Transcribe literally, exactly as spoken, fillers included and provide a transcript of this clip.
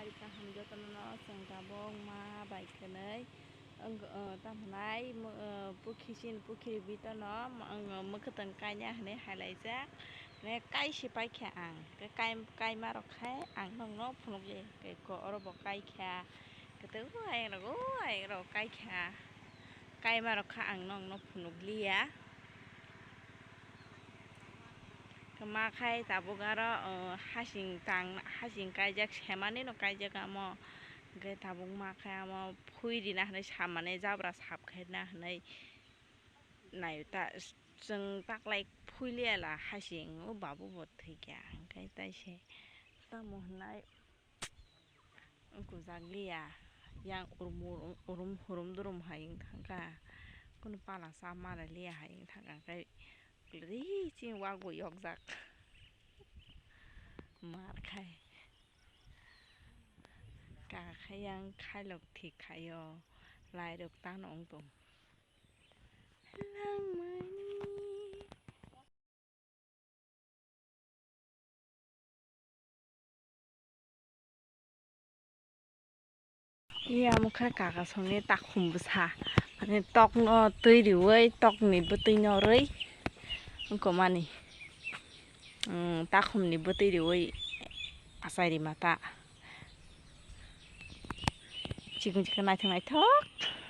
Kaham jotono no chwng tabuk ma bai khwnwi wng, o, tamo hwnai, mo-, o, pukhi chini pukhi bitono, mo-, wng, o, mwkhwtwng kaina hwnwi hailaijak. Hwnwi kai se paikha ang. Kai, kaima rok khai ang nokno phunukli. Kai ko oro bo kaikha. Kete o ayang rok, o ayang rok kaikha. Kaima rok kha ang nokno phunukliya. Khe ma khai tabuk aro, o, hasing tang, hasing kaijak, semani no kaijak amo. Hwnkhe tabuk ma khai amo phui rina hwnwi samani jabra sap khaina hwnwi naio ta, chwng taklai phui liya la hasing, o babu bo thwikha, hwnkhe taise tamo hwnai. Wng kujak liya, yang urum urum, urum hurum durum hai wng thangkha. Kunu pala sa mara liya hai wng thangkha, hwnkhe kwrwi chini wak bo yokjak. Mar khai. Kaka khai yang khailok thik khaio, lairok tano wng tong. Langmani. Iya, mokha kaka songni takhum bwsa, mane tokno twi riwi, tokni bwtwi norwi wngkha mani. Takhumni bwtwi riwi achai rima ta. Chikon chikon naithok naithok.